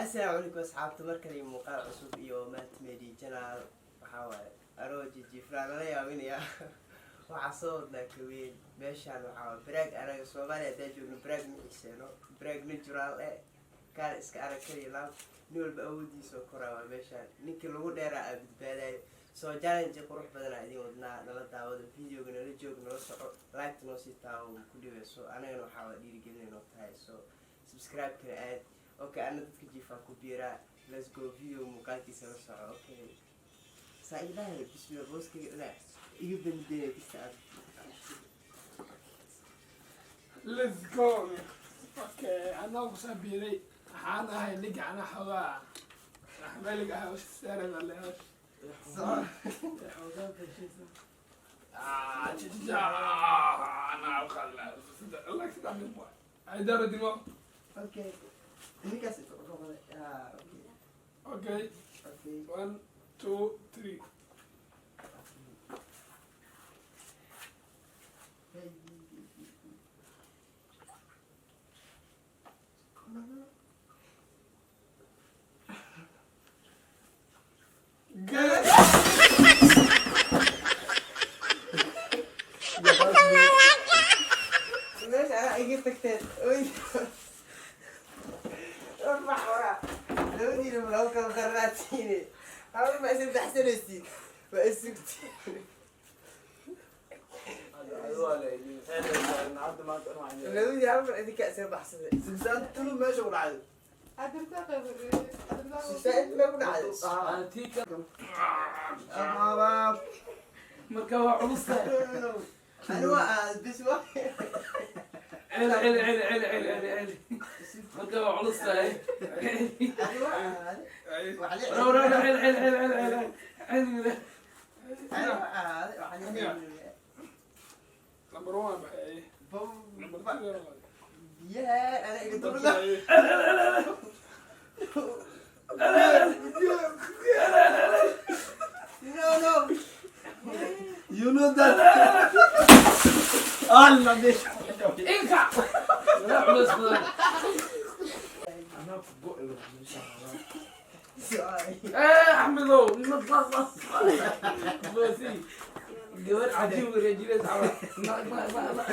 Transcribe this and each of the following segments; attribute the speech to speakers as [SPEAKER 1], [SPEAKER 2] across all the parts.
[SPEAKER 1] Asalaamu calaykum asxaabta, mar kale iyo muuqaal cusub iyo Multimedia Channel. Waxaa waaye anoo jijiifraan lala yaabinaya. Waxaa soo wadnaa kaween meeshaan. Waxaa waaye baraag. Anaga Soomaaliya haddaa joogno, baraag ma xiiseeno, baraag natural eh kaal iska arag kaliya laab. Nin walba awoodiisa oo koraa waa meeshaan. Ninkii lagu dheeraa aa badbaadayo. Soo challenge qurux badanaa idin wadnaa. Nala daawado videoga, nala joog, nala soco, like noo sii taawo ku dhibeyso. Anagana waxaa waa dhiirigelin noo tahay. So subscribe-kana aad. Okay, ana dadka jiifaa ku biiraa. Let's go, video muuqaalkiisa la soco. Okay, saa ilaahay, bismillah, booskayga dhinac iga bandeeya kista aad.
[SPEAKER 2] Let's go. Okay, anaa kusoo biiray. Waxaan ahay ninka anaa xoogaa axmeelig ah oo saarada le. Xoogaa fashisa. Ah, chichicha. Anaa qala. Like saddex mid waay. Ay dara dimo.
[SPEAKER 1] Okay, ninkaas inta u noqday. Ah, okay.
[SPEAKER 2] Okay.
[SPEAKER 1] Okay.
[SPEAKER 2] One, two, three.
[SPEAKER 1] Hey. No, no.
[SPEAKER 2] Good.
[SPEAKER 1] Meesha anaa iga tagteen. Oy, warbax waraa labadiina laba kala qarraatiine. Hal ma isadaxsanaysiin, waa isugtiin. Labadii hal mar idinkaa isla baxsaday. Sigsaan inta ku dhacday.
[SPEAKER 3] Marka waa culus tahay.
[SPEAKER 1] Ani waa aad bis wa.
[SPEAKER 3] Celi, celi, celi, celi, celi, celi, celi. Marka waa culus tahay.
[SPEAKER 1] Ani waa aad
[SPEAKER 2] Ay.
[SPEAKER 3] Wara, wara, wara, celi, celi, celi, celi, celi, celi.
[SPEAKER 1] Ani waa aad waxaa.
[SPEAKER 2] Number one baxay. Number two.
[SPEAKER 1] Biyaha ana iga
[SPEAKER 2] Number
[SPEAKER 1] durna.
[SPEAKER 2] two.
[SPEAKER 1] No, no.
[SPEAKER 4] You know that. Allah meesha.
[SPEAKER 3] Inka walaa culus badan.
[SPEAKER 1] Sorry.
[SPEAKER 3] Eh, Axmedow, bosi gabar cajiib wareejinaysa camal. Na na na na.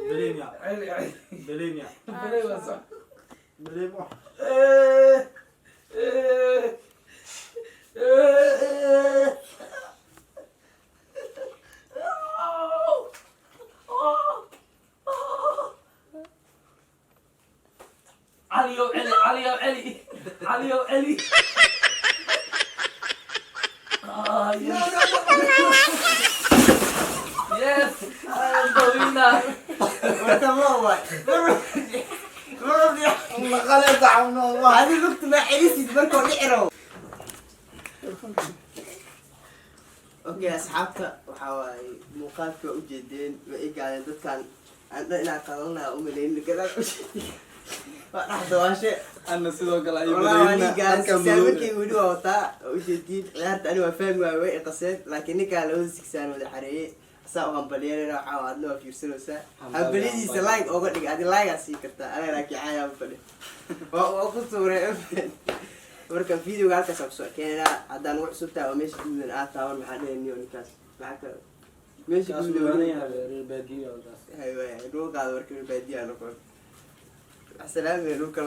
[SPEAKER 4] Belenia.
[SPEAKER 3] Celi, celi.
[SPEAKER 4] Belenia.
[SPEAKER 3] Balay waa sax.
[SPEAKER 4] Belenia.
[SPEAKER 3] Eh, eh, eh. Caliyow celi, caliyow celi, caliyow celi. Ah, yes. Yes, I am the winner.
[SPEAKER 1] Warta ma waay. Adi lugta ma celisid markoo dhici rabo. Okay asxaabta, waxaa waaye muuqaalka waa ujeedeen, way igaadeen dadkan. Aan dhan inaan qalanaa umaleyn, gadaal ujeedin waa dhex dawaashe.
[SPEAKER 4] Anna sidoo kale ay
[SPEAKER 1] Walaa waa ninkaan sigsaamakay weli waa wataa, waa ujeediin ciyaarta. Ani waa fahmi waay, way iqaseen, laakiin ninkaan labada sigsaan wada xareeyey asaa u hambalyeelana. Waxaa waa adna waa fiirsanaysaa.
[SPEAKER 4] Hambalyo,
[SPEAKER 1] hambalyadiisa.
[SPEAKER 4] hambalyo.
[SPEAKER 1] Like oga dhig, adi like aa sii kartaa. Anaga laakiin caadi aan fadhi waa ku tuuray. Marka videoga halkaas aan kusoo keenaynaa. Haddaan ugu cusub tahay oo meesha gududan aad taaban, maxaa dhehayniyo ninkaas? Maxaa kale meesha gududan? Hay waay, dhul qaado. Marka baadiyaa noqon. Asalaam dhulka.